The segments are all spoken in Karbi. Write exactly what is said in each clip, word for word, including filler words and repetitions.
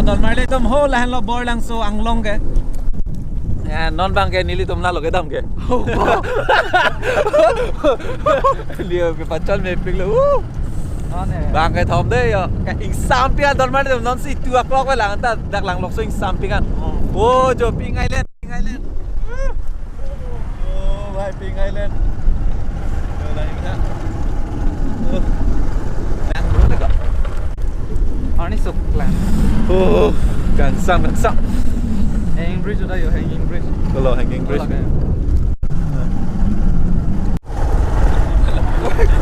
Donmarli atum ho lahenlo Borlangso anglong ke. Eh, non abang ke nelitum lalo kedam ke. Leo ke pachal mepik lo. Uh. Bang kethom dei yo. Ke ingsampik an Donmarli atum, nonsi two o'clock valang ta dak Langlokso ingsampik an. Oh, jo Pink Island. Pink Island. Oh, bhai, Pink Island. Yo, lain sa. Oh. Lang dulu ka? Arni sok lang. Oh, kangsam, kangsam. Hanging bridge udah yo, hanging bridge. Kalau hanging bridge. Kalau kayak.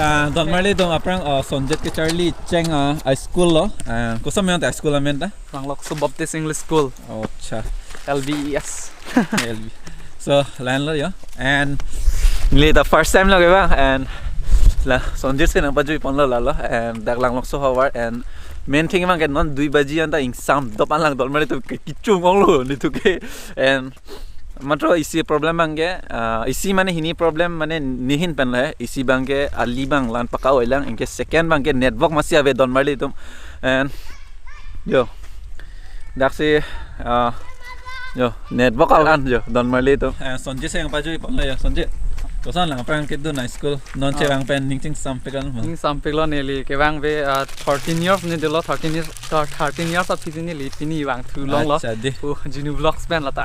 Ah, Donmarli atum aphrang, ah, Sonjit kecharli cheng, ah, a school lo. Ah, koson amen ta school amen ta? Langlokso Baptist English School. Oh, acha. L B E S. L B. So, lahenlo yo. And neli ta first time lo ke bang. And la Sonjit si nangpajui ponlo lalo. And dak Langlokso havar. And main thing abang ke non dui baji anta ingsam dop an lang Donmarli atum ke kechung onglo nelitum ke. And matro isi problem abang ke, ah, isi mane hini problem mane nehin pen lo he. Isi abang ke ali abang la-an pakka oi lang. Anke second abang ke network masi ave Donmarli atum. And yo. Daksi, ah, yo, network alan yo, Donmarli atum. Eh, Sonjit si nangpajui ponlo yo, Sonjit. Koson lang aphrang kedun a school, non che Ah. bang pen ning chingsampik an ma? Ning sampik lo neli, kevang ave, ah, thirteen years ni dolo, thirteen years, thir-, thirteen years aphi si neli, pini vangthu longlo. Acha dei. Pu, Jinu Vlogs pen lata.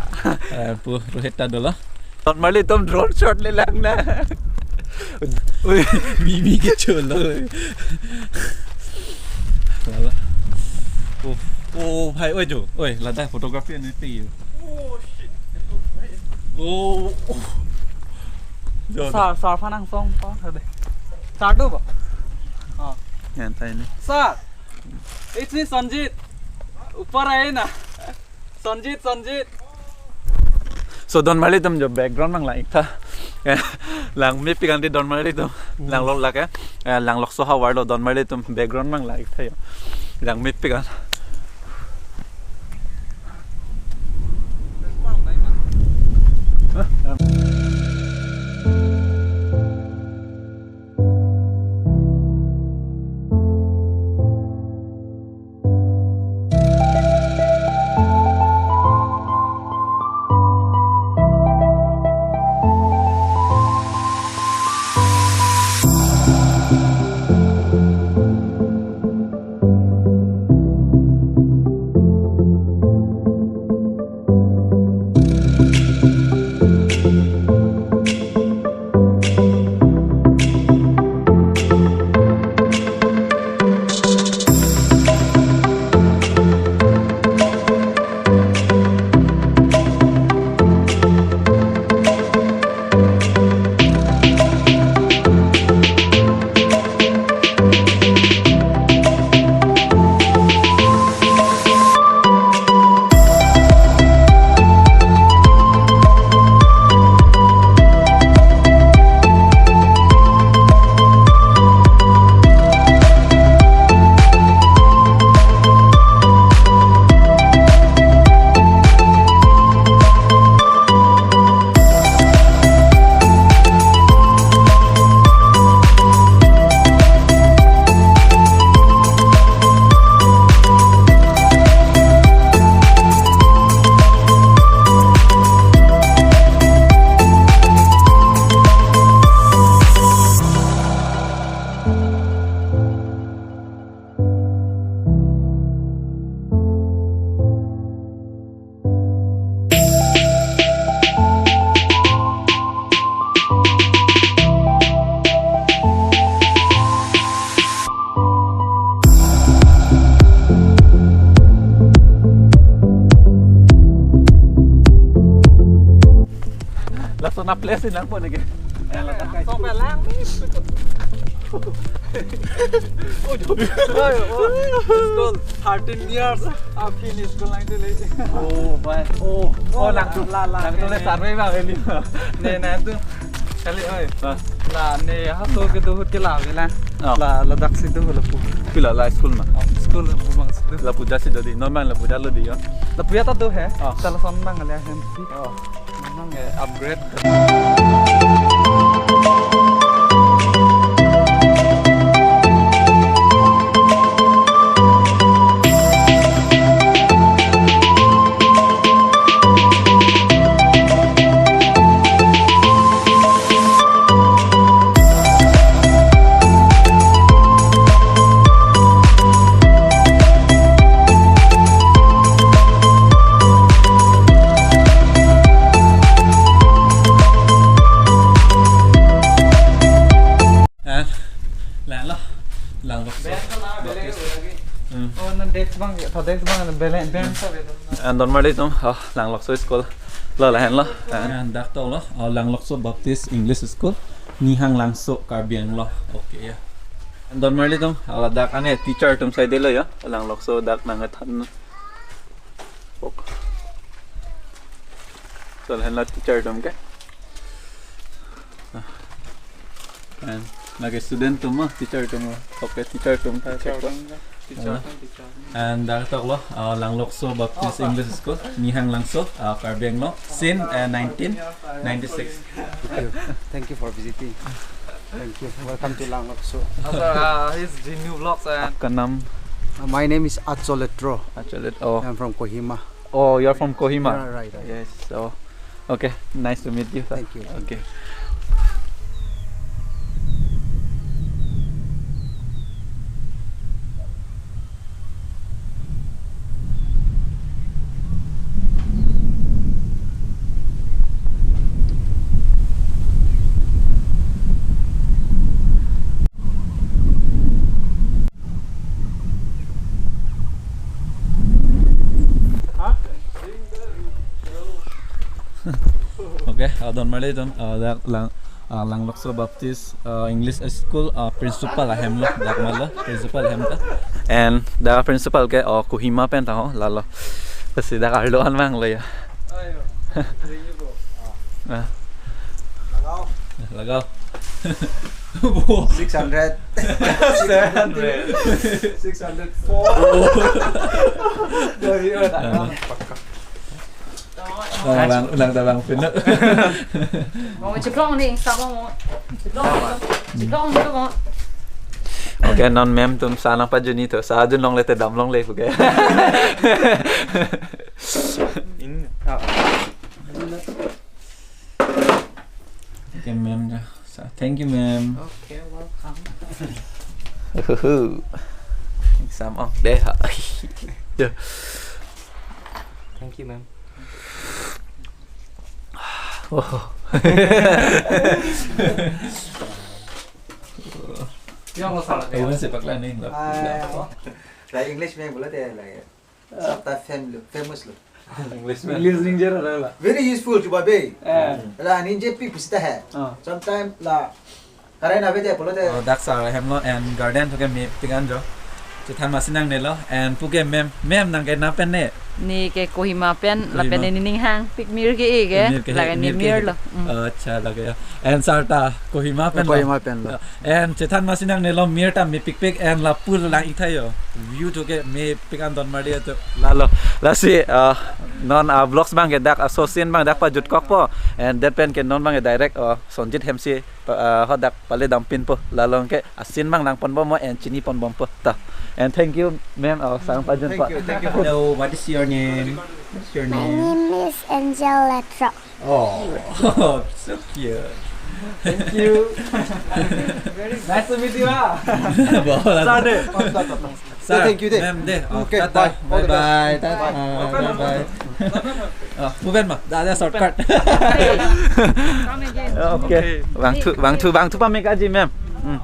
Eh, pu, Rohit ta dolo. Donmarli atum drone shot le lang na. Ui, mimi kecholo. Lala. Oh, oh, bhai, oi jo. Oi, ladak photography ani ti. Oh, shit. Oh, oh. Jo. Sir, sir, phan angsong, sir, de. Sir do ba? Oh. Yan tayo ni. Sir, it's me, Sanjit. Upar aaye na. Sanjit, Sanjit. So, Donmarli atum jo background abang lang ik tha. Lang mepik an dei Donmarli atum. Hmm. Langlok lake. Eh, Langlokso havar lo Donmarli atum background abang lang ik tha yo. Lang mepik an. Lason a-place si nangpo neke. Eh, lason kai. Sok pelang ni. Oh, jo. Oh, oh. School, thirteen years. Aphi ni school lang itu le. Oh, bhai. Oh, oh, oh, lang tu. La, la, lang tu le, eh, survey bang ini. Ne, na tu. Kali, oi. Ah. La ne ha to kedo ahut ke la avelang. Oh. La, ladak si do lapu. Pila la school ma? Oh, school lapu bang si do. Lapu ja si do dei, non ma lapu ja lo dei, ya. Lapu ya ta do he. Oh. Sala son bang le hem. Oh. Memang ya upgrade. Ah, la lo, Langlokso Baptist. Hmm. Oh, na desk bang, ya, desk bang, belen, ben sa betul. An don marli atum, oh, Langlokso School. Lo, lahenlo. An dak to lo, oh, Langlokso Baptist English School, Nihang Langso, Karbi Anglong. Okay, ya. An don marli atum, oh, ladak ane teacher atum saidelo, ya. Langlokso dak nangkethan. Ok. So, lahenlo teacher atum ke. Ah. And lake student atum, ah, teacher atum, ah. Okay, teacher atum ta. Teacher atum ta. Teacher atum, teacher atum. And dak to lo, uh, Langlokso Baptist English School, Nihang Langso, uh, Karbi Anglong, since, uh, nineteen ninety-six. Thank you. Thank you for visiting. Thank you. Welcome to Langlokso. Oh, sir, uh, here's the new vlogs and आपका नाम? Uh, my name is Acholetro. Acholet, oh. I'm from Kohima. Oh, you're from Kohima? Yeah, right, right. Yes, so, okay, nice to meet you, sir. Thank you. Okay. Okay, uh, don marli atum, uh, dak Lang, uh, Langlokso Baptist, uh, English School, uh, principal ahem lo, dak ma lo, principal ahem ta. And dak principal ke, oh, Kohima pen ta ho, lalo. Lasi dak arlo an vanglo ya. Ah. Lagao. Six hundred. Seven hundred. Six hundred four. Dari, oh, tak. Ah. Lang, lang, lang, lang, pin. Mo, chiplong ni, sa mo. Chiplong ni, chiplong ni mo. Okay, non ma'am atum sa nangpajun-i to, sa junlongle te damlongle pu ke. In. Ah. Okay, ma'am. Sa, thank you, ma'am. Okay, welcome. Uhuhu. Exam ong dei ha. Ya. Thank you, ma'am. Oh. Yang lo salah. Kamu sepak lain nih, lah. Ah. Lah English में बोला थे, lah ya. Sabta fam lo, famous lo. English में. English ningje ra la. Very useful chuba be. Eh. La ningje pi pusita hai. Ah. Sometime la karai na be de pulote. Oh, dak sar ahem lo and garden to ke mepik an jo. Chethan masi nangnelo and pu ke ma'am, ma'am nang ke na pen ne? Ne ke Kohima pen, Kohima. Lapen ne ning hangpik mir ke-e ke, Mir ke-e, lake ne mir ke-e. Mir lo. Mm. Oh, acha, lake ya. And sar ta Kohima pen lo. Kohima pen lo. And chethan masi nangnelo mir ta mepikpik and lapu lang-ik tha yo. View to ke mepik an don marli atum. Lalo, lasi, uh, non, uh, vlogs abang ke dak, uh, so scene abang dak pajutkokpo. And that pen ke non abang ke direct, uh, Sonjit Hemsi, uh, hadak pale dampinpo. Lalo ke, uh, scene abang langponbom mo and chiniponbompo ta. And thank you, ma'am, uh, sang pajunpo. Thank you, thank you. Hello, what is your name? What's your name? My name is Angel Letro. Oh, so cute. Thank you. Nice to meet you, ah. Bola. Sir, deh. Oh, stop, stop, stop. Sir, thank you, deh. Ma'am, deh. Oh, okay, tata. Bye. All the best. Bye-bye. Tata. Bye. Bye-bye. Oh, pu pen ma. Dah, dah, shortcut. Come again. Okay. Okay. Bang thu, bang thu, bang thu pamekaji, ma'am. Hmm.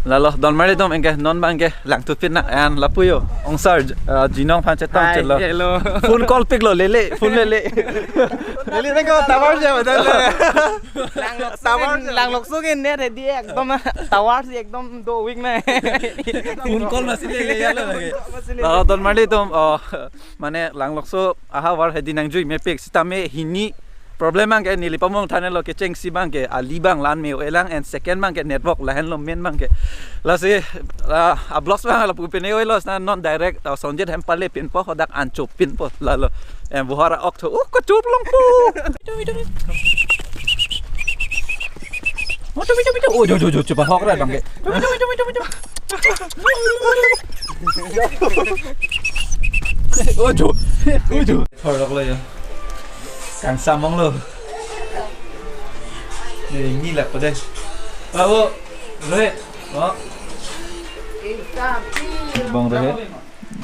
Lalo, don marli atum, anke non abang ke langthu pin nang, and lapu yo. Ong sir, uh, jinong aphan chetong. Hi, chelo. Hello. Phone call piklo, lele, phone lele. Lele, nang ko tower je, betul. Langlokso ke, Langlokso ke net hai di, ekdom tower si ekdom do weak na. Phone call masi lele ya lo lagi. Masi lele. Lalo, don marli atum, oh, mane Langlokso ahavar hai di nangjui mepik sitame hini Problem abang ke neli pamong thanlo, kechengsi abang ke ali abang la-an me-o-e lang, and second abang ke network lahenlo main abang ke. Lasi, ah, a-vlogs abang lapu pine oi lo, sita non direct, ah, Sonjit ahem pale pinpo, hadak ancho pinpo lalo. And Bohar a-ok tho, oh, kachop longpo. Oh, jo, jo, jo, chupa hok ra abang ke. Oh, jo, oh, jo. Thor lok lo yo. Kangsamong lo. Ni, ni lak pa deh. Babu, Rohit. Oh. Bong Rohit.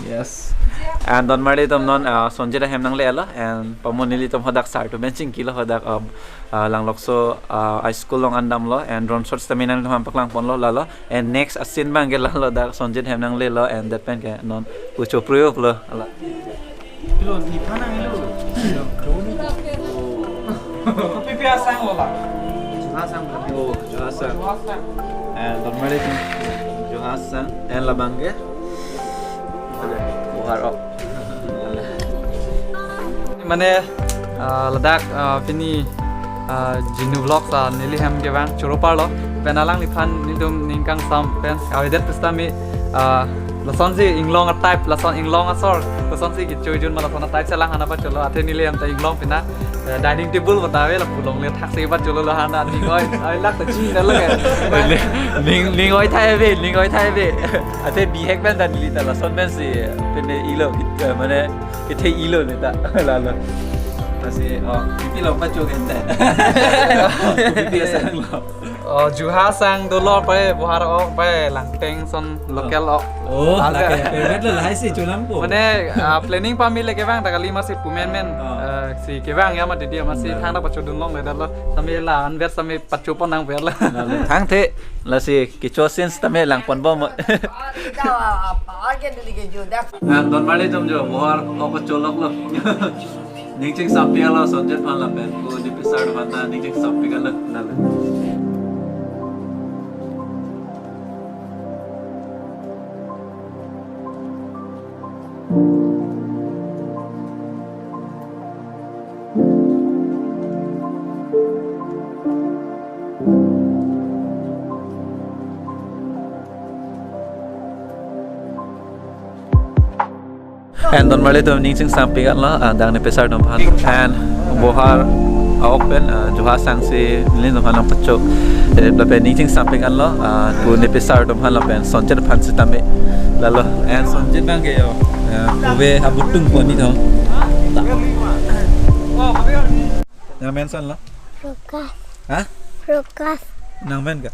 Yes. And donmarli atum non, uh, Sonjit ahem nanglelo, and pamon nelitum hadak sar atum pen chingkilo, hadak, um, uh, Langlokso, uh, high school along an damlo, and drone shot sitame nanglitum aphan paklang ponlo lalo. And next a-scene abang ke lalo, dak Sonjit ahem nanglelo, and that pen ke non pucho proof lo. Ala. Ilo, di mana ilo? Ilo, jauh ni. Kopi pi asang lo la? Juha asang. Oh, Juha asang. Juha asang. And donmarli atum, Juha asang. And labang ke? Ada, Bohar a-ok. Mane, ah, ladak, ah, pini, ah, Jinu Vlogs, ah, neli hem kevang choro parlo. Pen alangliphan nelitum ning kangsam pen avedet pusitame, ah, lasonsi inglong a-type, lason inglong asor, lasonsi kecho-i jun ma lason a-type si alang aphan pacholo. Athe neli hem ta inglong pina, eh, dining table bata ave, lapu longle thaksi pacholo lo hana, ning oi, oi lak ta chini lo ke. Ning, ning oi thai ave, ning oi thai ave. Athe bihek pen ta neli ta lason pensi pine ilo, eh, mane kethe ilo ne ta lalo. Lasi, oh, kopi lo pacho kente. Kopi asang lo. Oh, Juha asang dolo pa, Bohar a-ok pa, Langteng ason local a-ok. Oh, lake, favorite lo lahai si chulam ko. Mane, ah, planning pamile kevang ta kali, masi pumen men, Oh. eh, si kevang ya ma didi, masi Hmm. thang ta pachodun longle dalo. Sami la anver sami pacho pon nangver la. Lalo. Thangthe, lasi kecho scenes tame lang ponbom. And donmarli atum jo, Bohar a-ok cholok lo. Ning chingsampik lo Sonjit aphan lapen ko Nipisar aphan ta ning chingsampik lo. Lalo. And donmarli atum ning chingsampik anlo, ah, dak Nipisar atum aphan. And Bohar a-ok pen, ah, Juha asang si nelitum aphan nangpacho. Eh, lapen ning chingsampik anlo, ah, ko Nipisar atum aphan lapen Sonjit aphan sitame. Lalo, and Sonjit abang ke yo. Eh, kove habutung pon ni thong. Nangmen koson lo? Prokas. Ha? Prokas. Nangmen ke?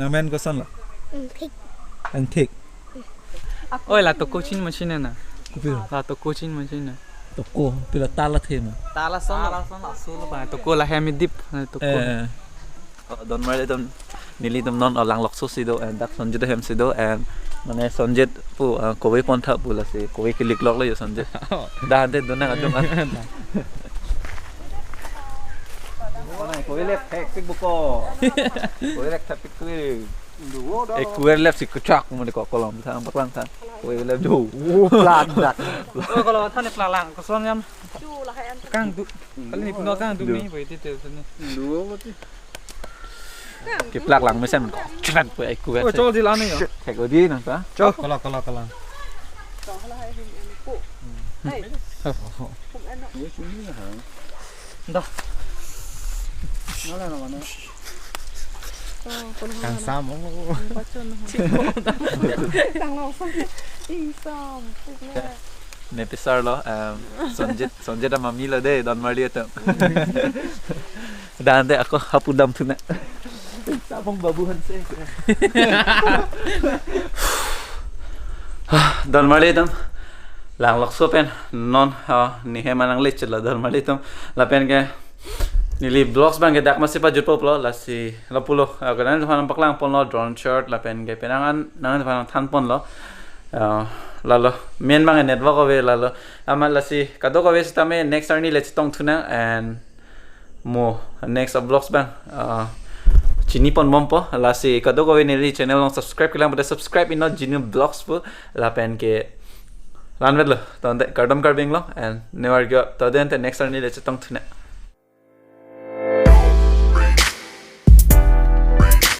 Nangmen koson lo? Angthik. Angthik. Oi, la toko chin machine na. Kopi lo? La toko chin machine na. Toko, pila tala thema. Tala son. Tala son, asul pa. Toko la hem idip, toko. Eh. Oh, donmarli atum, nelitum non Langlokso si do, and dak Sonjit ahem si do, and mane Sonjit pu, ah, kove pon tha pu, lasi kove kelik lok lo yo Sonjit. Dah ante dunang adung an. Kove lep thek pik buko. Kove lep thek pik pik. Eh, kove lep si kuchak mo de ko kolom tha, paklang tha. Kove lep jo. Oh, plak dak. Oh, kalau tha ne plak lang, koson yam. Kangduk. Kali ni puno kangduk ni, boy, detail ni. Duo mati. Keplak lang mesen ko. Chrat ko ai kove. Oh, chol di la ni yo. Thek odi nang ta. Chol. Kala, kala, kala. Dah. Mana na mana? Kangsam, oh. Nipisar lo, em, Sonjit, Sonjit amami lo de, donmarli atum. Dah ante ako hapu damthu nang. Sabong babu hanse. Donmarli atum, Langlokso pen non, ah, ne hem nangle chelo donmarli atum, lapen ke neli vlogs abang ke dak masi pajutpo pulo, lasi lapulo, ah, ke nangliphan paklang ponlo drone shot, lapen ke penang an nangliphan than ponlo. Ah, lalo main abang network ave lalo. Amat lasi kadokave sitame next arni le chetongthu nang, and mo next vlogs abang, ah, chini ponbompo, lasi kadokave neli channel along subscribe kelang pute subscribe inut Jinu Vlogs pu, lapen ke la-anvet lo, to ante kardom Karbi Anglong, and never give up, to ante next arni le chetongthu nang.